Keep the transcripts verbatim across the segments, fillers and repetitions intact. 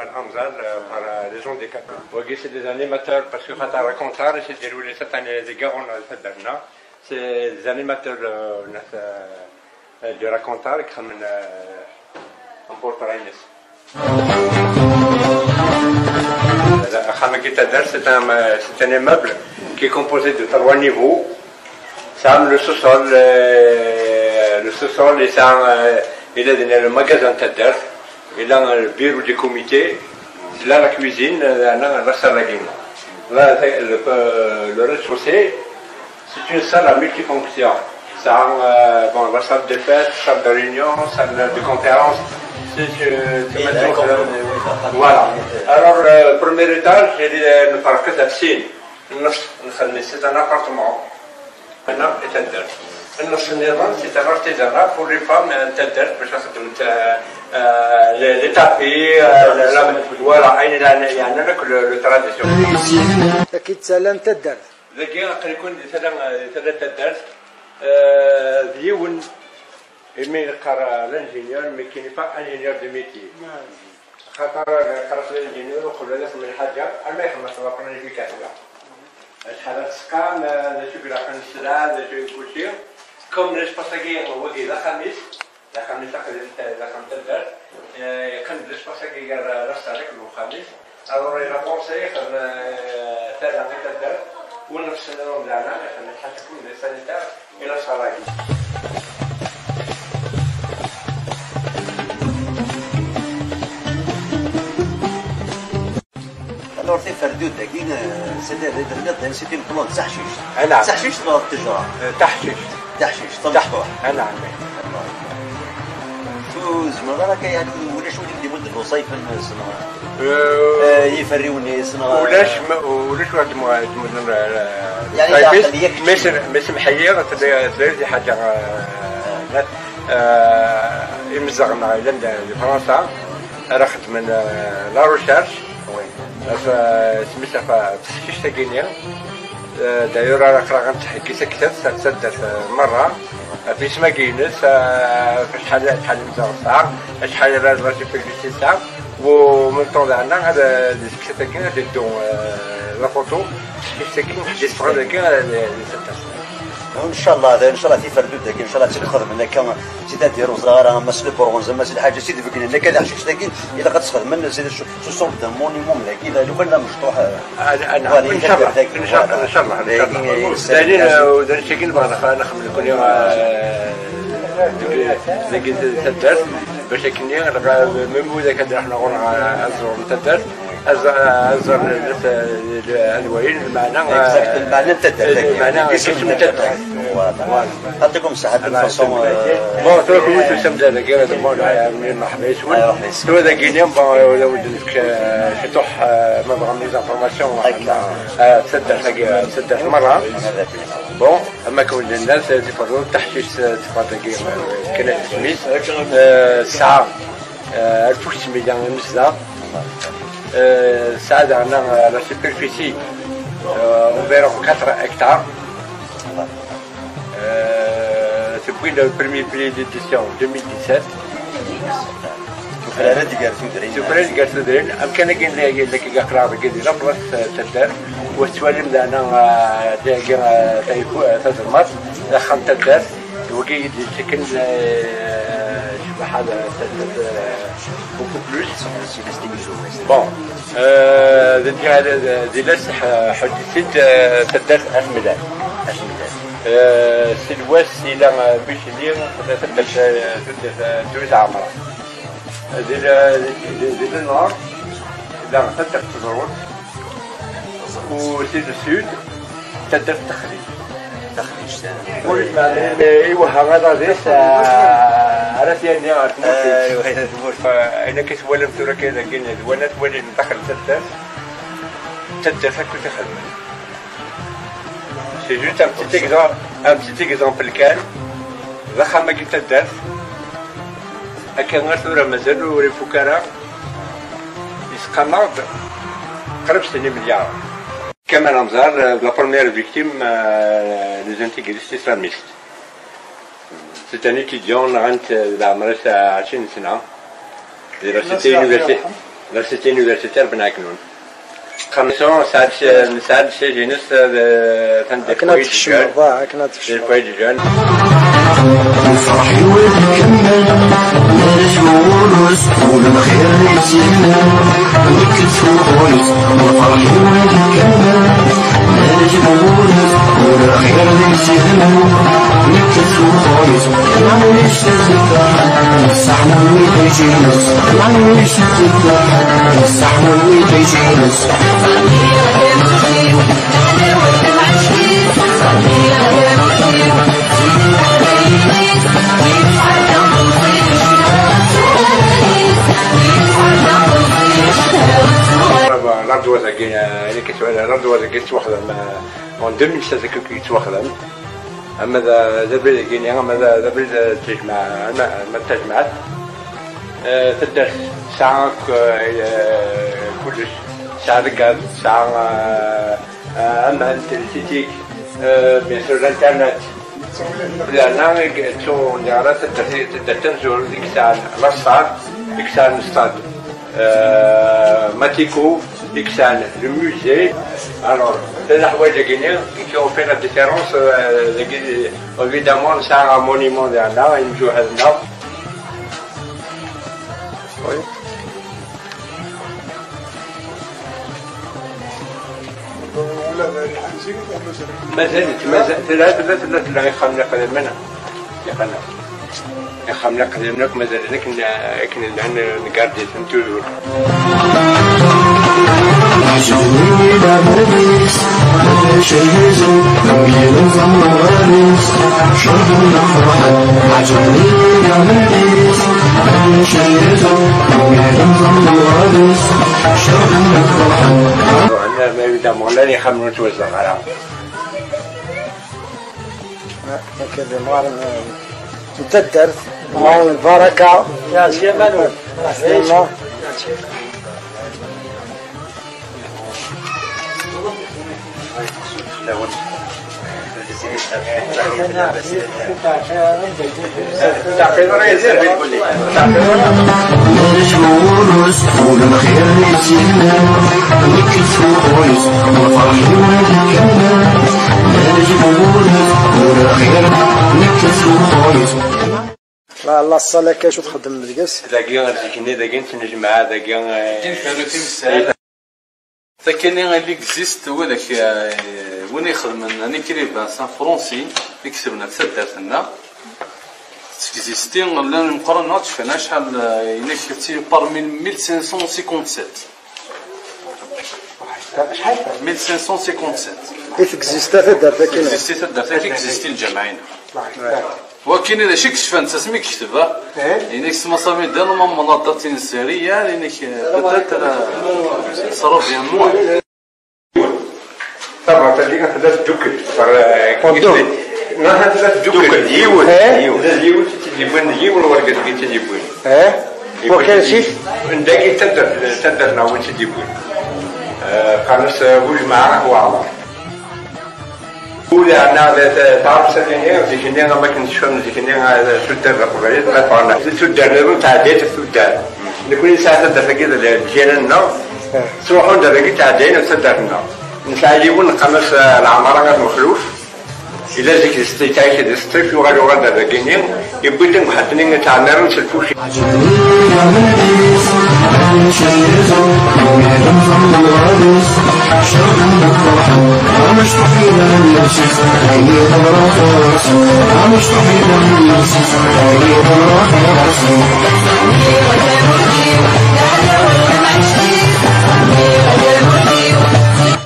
Amzal, euh, par, euh, les handicapés. Wagi, c'est des animateurs, parce que xaṭer raconteur, c'est des roulés cette année, des garons, euh, cette année. C'est des animateurs, euh, euh, de raconteur, qui sont, euh, en portrait. Axxam-agi Taddart, c'est un, euh, c'est un immeuble qui est composé de trois niveaux. Ça, le sous-sol, euh, le sous-sol, et ça, euh, il a donné le magasin Taddart, il a le bureau du comité, c'est là la cuisine, euh, la salle à guinée. Là, le, euh, le rez-de-chaussée, c'est une salle à multifonction. Ça a, euh, bon, la salle de fête, salle de réunion, salle de conférence. C'est, euh, c'est Et maintenant, la euh, voilà. Alors, le premier étage, il est, euh, le parc de la piscine. Nous, nous, c'est un appartement. Maintenant, c'est un, c'est un artisanat pour les femmes, euh, c'est un, parce que c'est, euh, euh, les, les tapis, euh, la, la, voilà, il y a, il y a, il y a le, le tradition. Akk yettalan taddart. Dagi, aql-iken di tala, di tala n taddart, eh, d yiwen, imi neqqar, eh, l'ingénieur, mais qui n'est pas ingénieur de métier. Xaṭer, eh, qqareɣ l'ingénieur, uqbel ad ixdem lḥaǧa, arma ixdem la planification. Acḥal ad tesqam, eh, d acu i ilaqen sselɛa, d acu i kulci. Comme l'espace-agi, wagi d axxam-is, d axxam-is aqdim, d axxam n taddart. Eh, yeqqim-d l'espace-agi gar, eh, la salle akked uxxam-is. Alors, il a pensé, euh, faire la méthode, ou nous sommes dans la, la, la, la sanitaire et la salade. Alors, tiferdut-agi, euh, c'est, c'est une plante, d taḥcict. Ala. D taḥcict neɣ d ttejra? Euh, taḥcict. Taḥcict, taḥ-, taḥcict. Ala, ala. Ur tezmireḍ ara akka, yeɛni, ulac win i k-d-imudd lewṣayef n ssneɣ, eh, yiferriwen-is, neɣ ulac, ma, ulac wa d-mu-, d-mudden, eh, yeɛni, lewṣayef-is, d aql-i-, mi s-, mi semḥ-iyi, tella, tella di ḥaǧa, eh, eh, imezdaɣ-nneɣ yellan di, di Fransa, ara xedmen, eh, la recherche. Oui. Ɣef, eh, isem-is ɣef teḥcict-agi-nni. Eh, d'ailleurs, ara aql-aɣ ad nettḥeggi taktabt, taddart, eh, merra. Ɣef yisem-agi-ines, eh, ɣef acḥal, acḥal imezdaɣ tesɛa, acḥal ara la superficie tesɛa, u en même temps daɣen, ad, eh, di tektabt-agi, ad d-iddu, eh, la photo, teḥcict-agi, ad d-yeffeɣ dagi, eh, di, di taddart. Ncallah, ncallah tiferdut-agi, ncallah ad tt-id-xedmen akka, c'est-à-dire, ur ẓriɣ ara, ama s le bronze, ama s lḥaǧa, s id-beggnen akka taḥcict-agi, ilaq ad tt-xedmen, c'est-à-dire, sous sorte de monument, dagi, d lukan d amecṭuḥ, eh, ad, ad, voilà, ncallah, ncallah, ncallah, ncallah. Dagi, eh, d ayen, eh, d ayen-agi nebɣa ad nexdem nekni, eh, deg, deg taddart, bac akken, eh, même wid akka d-ruḥen ɣur-neɣ, eh, ad ẓren taddart, Aẓ-, aẓ-, anwa-yin lmeɛna, exact, eh, lmeɛna n taddart, eh, lmeɛna n isem n taddart. Voilà. Voilà. Yɛṭikum ṣṣeḥḥa, de toute façon, eh, bon, tura kunwi tusam-d dagi, bon, eh, merḥba yes-wen. Merḥba yes-wen. Tura dagi-nni, bon, eh, ur awen-d-nefk, eh, ciṭuḥ, eh, ma tebɣam les informations, eh, taddart-agi, eh, taddart merra. Bon, am akken d-nenna, eh, tiferdut, taḥcict, eh, tiferdut-agi, eh, kan isem-is, eh, tesɛa, eh, alef u setmeyya imezdaɣ. Euh, ça, dans la, la superficie, euh, environ quatre hectares. Euh, c'est depuis le premier prix d'édition deux mille dix-sept. Tufrar ad gar tudrin. Tufrar ad gar tudrin. Amkan-agi n, n, n, n, la place, euh, taddart. Wa tettwalim daɣen, euh, dagi, euh, tayfu-, euh, tazelmaḍt, d axxam taddart. Wagi i d-yettaken, eh, ccbaḥa d, d, d, beaucoup plus. Bon, eh, d, d, d, di las ḥ-, ḥuddisit, eh, taddart At Mlal. At Mlal. Eh, si lwas ila, eh, Bicli, taddart, eh, taddart, eh, Dwet Ɛemra. Di la, di, di, di le nord, la taddart Teẓrut. U si le sud, taddart Texlict. Texlict, ah. Ur yesmeɛnen, eh, i wehha ad adis, eh, ara t-yerni ɣer tmurt. Eh, i wehha tmurt. Eh, ayen akka twalam tura kan dagi, d wana twalin daxel taddart. Taddart akk i t-ixedmen. C'est juste un petit exemple, un petit exemple kan. D axxam-agi n taddart. Akka ar tura mazal ur ifuk ara. Yesqam-aɣ-d qrib sin imelyaren. Kamal Amzal, euh, la première victime, euh, des intégristes islamistes. C'est un étudiant, nɣan-t, euh, leɛmer-is ɛecrin sna. Di la cité universitaire. L'université universitaire Ben Aknoun. Xemsa, nesɛa-d, nesɛa-d siège-ines, eh, atan di Akken ad foyer des jeunes. Tkecmeḍ, ah, akken ad tkecmeḍ. Di foyer des jeunes. Lferḥ-iw ad ikemmel, ma d lmulus, ur lxir di sihna, nekk d tuɣult, lferḥ-iw ad ikemmel. Maɛlic ma ur yettfeṛḥ, ṣṣeḥ ma ur yettfeṛḥ, maɛlic ma ur yettfeṛḥ, ṣṣeḥ ma ur yettfeṛḥ. L'ardoise-agi, eh, ayen akka tura, l'ardoise-agi tettwaxdem, eh, en deux mille seize akka i yettwaxdem. Ama d, d abrid-agi-nni, ama d, d abrid, eh, n tejmaɛ-, ama, ama d tajmaɛt. Eh, taddart tesɛa akk, eh, kullec. Tesɛa lgaz, tesɛa, eh, eh, aman, trisiti, eh, bien sûr, l'internet. Yerna, ttun, yerna taddart, taddart tamezwarut i yesɛan la salle, i yesɛan stade, euh, Matico, i yesɛan le musée. Alors, d leḥwayeǧ-agi-nni qui ont fait la différence, euh, dagi, évidemment, nesɛa un monument yerna, imjuhad-nneɣ. Oui. Mazal-itt, mazal, tella, tella, tella, tella ixxamen iqdimen. Ixxamen, ixxamen iqdimen akk mazal-iten akken, akken llan, ngardi-ten toujours. Ɛejbent-iyi leɛmum-is, maca yuzzel, wid nẓem lɣar-is, cerḍen lefraḥ. Ɛejbent-iyi leɛmum-is, maca yuzzel, wid nẓem lɣar-is, cerḍen lefraḥ. Ruḥen, ma évidemment, llan ixxamen ur ttwazdeɣ ara. Akka d imɣaren n taddart, imɣaren n lbaraka. Ɛeslama. Maɛlic ma ur lxir di sihna, nekk d tuɣult, lferḥ-iw ad ikemmel. Maɛlic ma ur lxir, nekk d tuɣult. La, la salle akka acu txeddem deg-s? Dagi, zik-nni, dagi nettnejmaɛ, dagi, eh, Takini, il existe widak, eh, win ixedmen un écrivain, c'est un Français, i iketben ɣef taddart-nneɣ. Tettexzisti, llan imeqqranen ur cfan acḥal, eh, inek, parmi mille cinq cent cinquante-sept. Acḥal? Mille cinq cent cinquante-sept. I tettexzisti taddart-agi? Tettexzisti taddart-agi, tettexzisti lǧameɛ-ina. Wakin d acu i yecfan, d asmi i yekteb, ah? Eh? Inek s Masamida, normalement, la date-ines riyan, inek, eh, peut-être, eh, s Rabi Amun. Tabrat-agi tella tdukkel, eh, Tdukkel. Naha tella tdukkel, d yiwet, Eh? Yiwet. Tella d yiwet i tt-id-yewwin, d yiwen wergaz i tt-id-yewwin. Eh? Wakin si? Dagi taddart, taddart-nneɣ wi tt-id-yewwin. Eh, qqaren-as, eh, Bujmaɛ Waɛmer. Ula ɛna taɛrabt-agi, zik-nni, am akken tecfam, zik-nni, eh, tuddar taqbaylit ma ffɣen tuddar nniḍen, tɛedda-yas tuddar. Nekni nesɛa taddart-agi d lǧiran-nneɣ, ttruḥun-d ar dagi, ttɛeddayen ar taddart-nneɣ. Nesɛa yiwen neqqar-as, eh, Leɛmara At Mexluf, yella zik di Sṭif, yettɛic di Sṭif, yuɣal, yuɣal-d ar dagi-nni, yewwi-d deg uḥeddni ttɛemmiren s lfuci.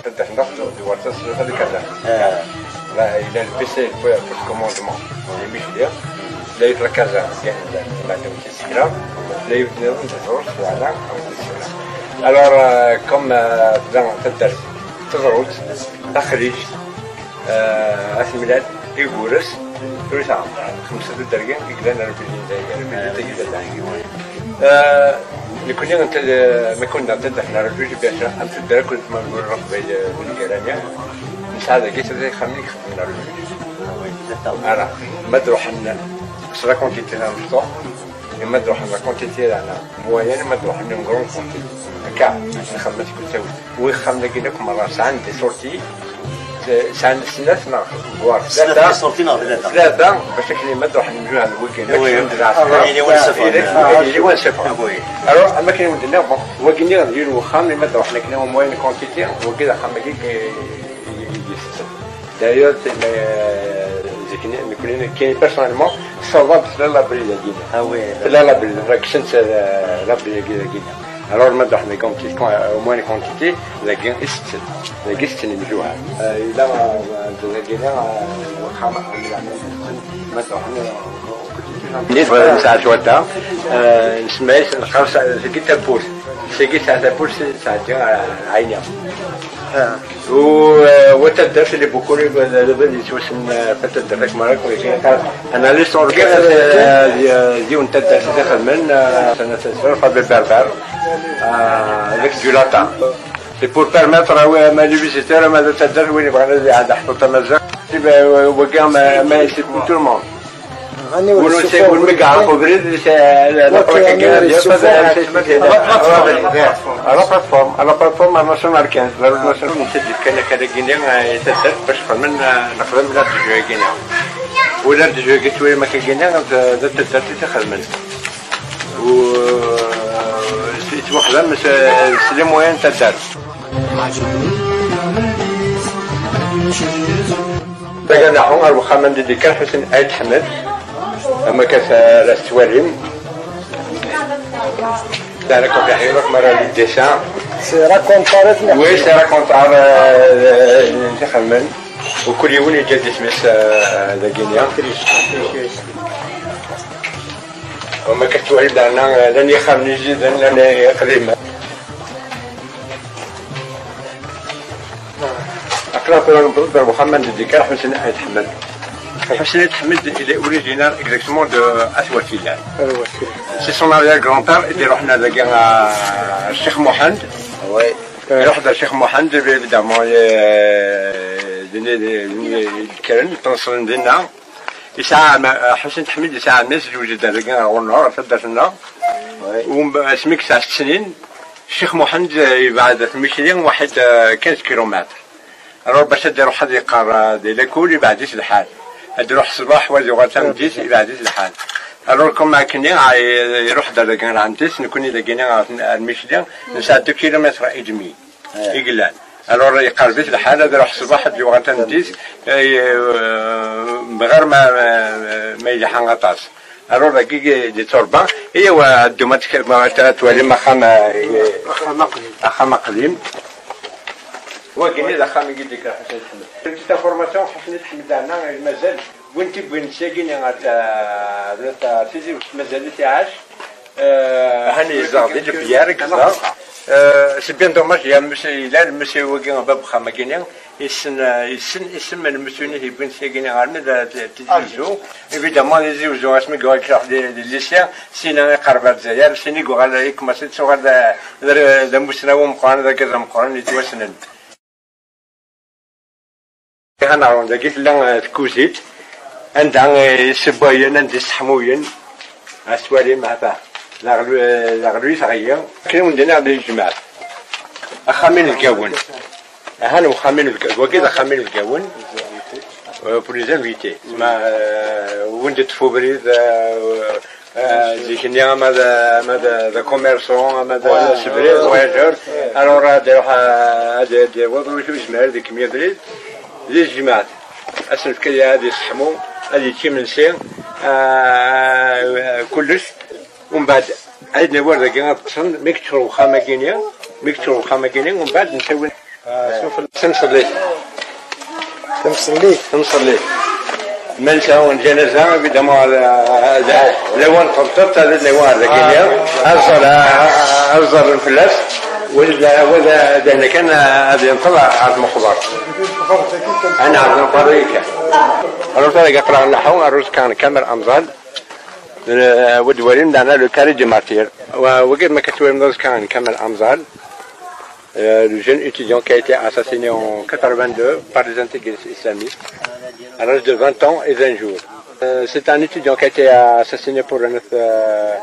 Taddart-nneɣ d, d war tasnat ad ikazan. Eh. La, yella lpisi, le poste commandement, les Micheliers. La yut la caserne, la, la, la, la, la yut niḍen d ẓẓur, voilà, alors, euh, comme, euh, tella taddart, teẓrut, taxriǧt, euh, At Mlal, Igures, tura xemsa taddart-agi i yellan réfugiés n Lezzayer, réfugiés n Lezzayer. Euh, nekkni, netta d, ma kunna d taddart n réfugiés, bien sûr, am tuddar akk n tmurt n Leqbayel, euh, n Garani, nesɛa dagi tlata ixxamen i ixeddmen réfugiés. Ara, ma d-ruḥen s la quantité tameṭṭut, Ima d-ruḥen la quantité, lana moyenne, ima d-ruḥen une grande quantité. Akka, nxemmem-as kul tawet. Wi ixxamen dagi akk merra sɛan des sorties, sɛan snat neɣ voire tlata. Snat des sorties neɣ tlata. Tlata, bac akken ima d-ruḥen mjuhad wigin. Oui. Akken d-, alors, am akken i wen-d-nniɣ, bon, wagi-nni d yiwen wexxam, ima d-ruḥen akken en moyenne quantité, wagi d axxam-agi i, i, i, i, D'ailleurs, c'est, mais, euh, zik-nni, nekkni, nekkini, personnellement, ssawḍeɣ-d tella l'abri dagi-nni. Ah oui, tella l'abri, la kksen-tt, euh, l'abri dagi, dagi-nni. Alors, ma d-ruḥen deg quantité, au moins une quantité, dagi i setten. Dagi setten imjuhar. Euh, yella, euh, dagi-nni, euh, wexxam, euh, ma d-ruḥen, euh, Nitni nesɛa cwadda, euh, nsemma-yas, neqqar seg tawwurt. Seg tesɛa tawwurt, tettɛeddi, euh, ɛayni. U, euh, wa taddart, il est beaucoup, euh, d abrid yettwassen, euh, ɣef taddart akk merra, ur yesɛi ara. Analyse, on regarde, euh, di, euh, yiwen taddart i t-ixedmen, euh, sena tasfar, Fabel Berber, euh, avec du latin. C'est pour permettre à, à les visiteurs, ama d taddart, win yebɣan ad iɛad ḥfu tamaziɣt, eh ben, wagi, ma, ma, c'est pour tout le monde. Ɣani ur Win yessuffuɣ ur win mi yeɛreq ubrid, c'est la, la, la, la plateforme, à la plateforme, à la plateforme, à National quinze, la route nationale. Netta d-yefkan akka dagini, eh, i taddart bac xedmen, eh, nexdem la D G A-gini. U la D G A-gi ttwali akka gini, d, d taddart i t-ixedmen. U, eh, yettwaxdam s, s les moyens n taddart. Daga naḥu ar wexxam anda d-yekker Ḥusin Ayt Ḥmed. Am akka ara tettwalim. C'est un raconteur, ma ara le dessin. C'est raconteur, oui, c'est raconteur, euh, euh, ixemmen. U kul yiwen yeǧǧa-d isem-is, euh, dagini. Am akka tettwalim daɣen, euh, llan yixxamen ijdiden, llan iqdimen. Aql-aɣ tura newweḍ-d ɣer wexxam anda d-yekker Ḥusin Ayt Ḥmed. Ḥusin Ayt Ḥmed, il est originaire exactement de At Wakilan. C'est son arrière-grand-père i d-iruḥen ar dagi, à Ccix Muḥend. Oui. Iruḥ-d ar Ccix Muḥend, évidemment, eh, d, d, d, d, kkren, ṭṭensren dinna. Yesɛa ɛemmi, Ḥusin Ḥmed yesɛa ɛemmi-s, yewjed ar dagi ɣer Ɣunnuṛ, ar taddart-nneɣ. Oui. U mba-, asmi yesɛa sett snin, Ccix Muḥend, eh, yebɛed ɣef Micli waḥid, eh, quinze kilomètres. Alors, bac ad iruḥ ad yeqqar, eh, di lakul, yebɛed-it lḥal. Ad iruḥ ṣṣbeḥ, wa ad yuɣal tameddit, yebɛed-it lḥal. Alors, comme akkenni, eh, iruḥ-d ar dagi ɣer ɛemti-s, nekkni dagini ɣer, ar Micli, nesɛa deux kilomètres et demi i yellan. Alors, yeqreb-it lḥal, ad iruḥ ṣṣbeḥ, ad yuɣal tameddit, eh, bɣir ma, ma, ma yelḥa aṭas. Alors, dagi di Turba, iyaw, ad ddum ad tk-, ma, ad twalim axxam, eh, axxam aqdim. Axxam aqdim. Wagini d axxam i d-yekker Ḥusin Ḥmed. Petite information, Ḥusin Ḥmed daɣen, mazal win t-iwwin syagini ar, ar, ar Tizi West, mazal-it iɛac. Eh, han yezdeɣ di Lebyar i yezdeɣ. Eh, c'est bien dommage, ya monsieur, yella monsieur wagi, bab uxxam-agi-nni, yessen, eh, yessen isem n monsieur-nni yewwin syagini armi d, d, d Tizi Wezzu. Évidemment, Tizi Wezzu, asmi yuɣal iruḥ di, di lycée, sina iqerreb ar Lezzayer, sina i yuɣal, yekmasi d tuɣal d, d, d amussnaw ameqqran, d argaz ameqqran yettwassnen. Iha neɣrum dagi tella, eh, tkuzit, anda, eh, ssewwayen, anda sseḥmuyen. Ad twalim, hata, d aɣlu-, eh, d aɣlu i teɣli. Akken i wen-d-nniɣ di tejmaɛt. Axxam inebgawen. Ahan uxxam inebga-, wagi d axxam inebgawen. Eh, pour les invités. Ma, eh, win d-iṭṭef ubrid, eh, Eh, zik-nni ama d, ama d, d commerçant, ama d, ah, sebrid, voyageur. Alors, ad iruḥ, ad, ad yaweḍ wi-, wi yezmer deg yimi abrid, di tejmaɛt. Ad s-nefk ad, ad yesseḥmu, ad yečč imensi, ah, kullec. Umbeɛd, ad nawer dagi ad ṭṭsen, mi yeččur uxxam-agi-nni, mi yeččur uxxam-agi-nni, umbeɛd nsawi. Tamṣellit. Tamṣellit. Tamṣellit. Ma nesɛu lǧanaza, évidemment, d, d, d lawan n tebṭiṭ, ad nawi ar dagi-nni. Ad ẓer-, ad ẓerren fell-as. Wala d, wala d ayen kan ad yenṭel ar tmeqbert. Ad nɛerḍ nqerri kan. Alors, tura aql-aɣ nleḥḥu ar uẓekka n Kamel Amẓal. Euh, wa d-twalim, dana le carré des martyrs. Wa, wagi ma k-twalim d aẓekka n Kamel Amẓal. Euh, le jeune étudiant qui a été assassiné en quatre-vingt-deux par les intégristes islamistes à l'âge de vingt ans et vingt jours. Euh, c'est un étudiant qui a été assassiné pour un autre, euh,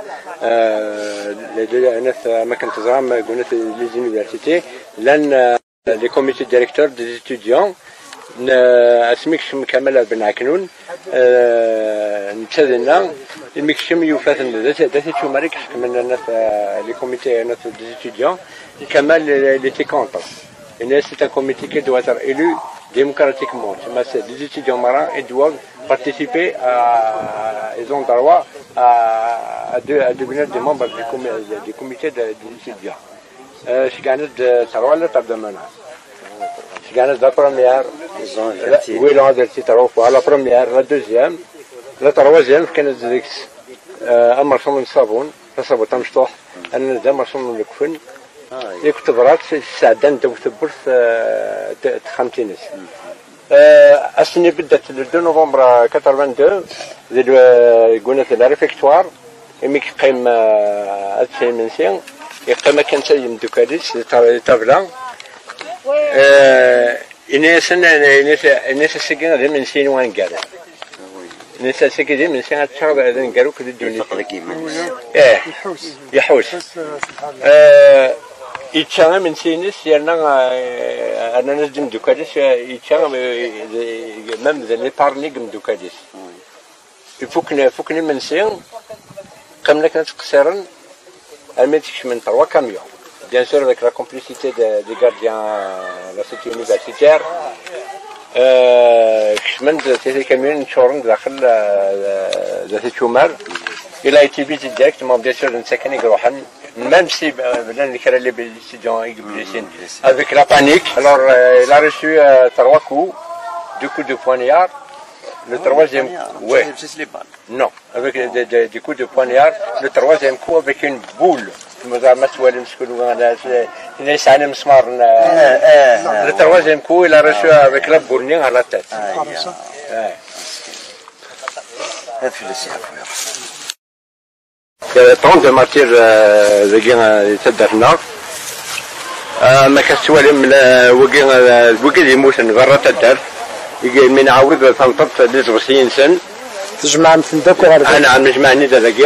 euh, les deux, un autre, euh, ma كنت زعما قلنا في les universités. Llan, euh, les comités directeurs des étudiants, n-, asmi kcem Kamal Ben Aknoun, euh, netta dinna, imi kcem yufa-ten d at, d at Ičumar i iḥekmen, euh, les comités, euh, des étudiants. Kamal, il, il était contre. Et c'est un comité qui doit être élu démocratiquement. C'est les étudiants marins, ils doivent participer à, ils ont droit à, à, de-, à devenir des membres du, comé-, du comité de, des étudiants. Euh, je gagne de trois lettres de menace. Je gagne la première. Ils ont averti. Oui, ils ont averti trois fois. La première, la deuxième, la troisième, كانت ديك, euh, amerṣum n ṣṣabun, taṣabut tamecṭuḥt, anna d amerṣum n lekfen. Deg tebrat, sɛeddan ddaw tewwurt, eh, t-, texxamt-ines. Eh, ass-nni beddat le deux novembre quatre-vingt-deux, di le-, deg unafag la réfectoire, imi yeqqim, eh, ad ččen imensi, yeqqim akken d yimdukal-is, di ta-, di tabla. Eh, Ini-asen, ini-as, ini-as ass-agi d imensi-inu aneggaru. Ini-as ass-agi d imensi ad ččeɣ d aneggaru akked ddunit. Ifeq deg yiman-is. Eh, iḥus. Iḥus. Eh, yečča imensi-ines, yerna, eh, rnan-as-d imeddukal-is, eh, yečča, eh, d-, même d les parents n yimeddukal-is. Fukken, fukken imensi, qqimen akken ad ttqeṣṣiren, armi d-kecmen trois camions. Bien sûr, avec la complicité de, des gardiens de la cité universitaire, euh, kecmen-d titi kamyun ččuren daxel, euh, d at Ičumar. Il a été visé directement, bien sûr, d netta kan i iruḥen, même si, euh, llan kra les étudiants i yeblisin, avec la panique. Alors, euh, il a reçu, euh, trois coups, deux coups de poignard. Le troisième, ouais. Non, avec des, des, des coups de poignard. Le troisième coup avec une boule. Mazal ma twalim seklu, euh, le troisième coup, il a reçu avec la boule à la tête. Ouais. Il y a trente-deux martyrs, euh, dagi, euh, di taddart-nneɣ. Euh, ma ka tettwalim, la, wagi, euh, wagi d yemmuten berra taddart. Imi nɛawed taneṭṭeḍt d iẓebsiyen-nsen. Tjemɛem-ten-d akk ɣer da? Ah, nɛam, nejmaɛen-id dagi.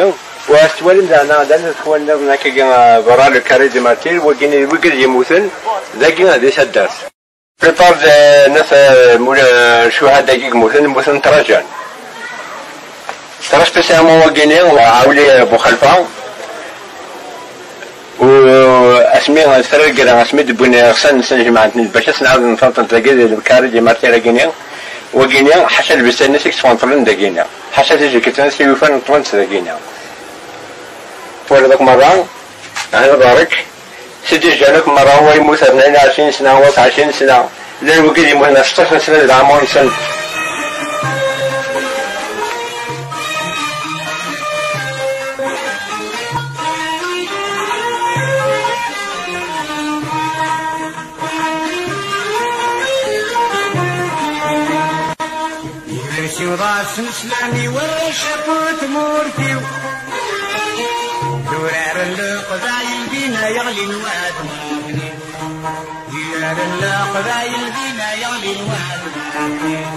Wa tettwalim daɣen, d ikhwan-nniḍen akkagi, euh, berra le carré des martyrs, wagi, wagi d yemmuten dagi di taddart. Plupart de nos, euh, mula-, ccuhada-agi yemmuten, mmuten très jeunes. Très spécialement wagini, Ɛawli Buxalfa. U asmi, asmi d-wwin iɣsan-nsen, jemɛen-ten-id bac ad sen-ɛawden taneṭṭeḍt dagi di le carré des martyrs-agini. Wagini, ḥaca lbessan-is i yettwanṭlen dagini. Ḥaca tijekkelt-nnes i yufan neṭṭlent dagini. Twalaḍ akk merra, ahna barek. Sidi Ǧǧan akk merra, wa yemmut ar tnayen u ɛecrin sna, wa s ɛecrin sna. Llan wigad yemmuten ar seṭṭac n sna di leɛmer-nsen. Iman-iw d asneslan i warrac akk tmurt-iw. Yuraren leqbayel dinna yeɣlin wadmanen. Yuraren leqbayel dinna yeɣlin wadmanen.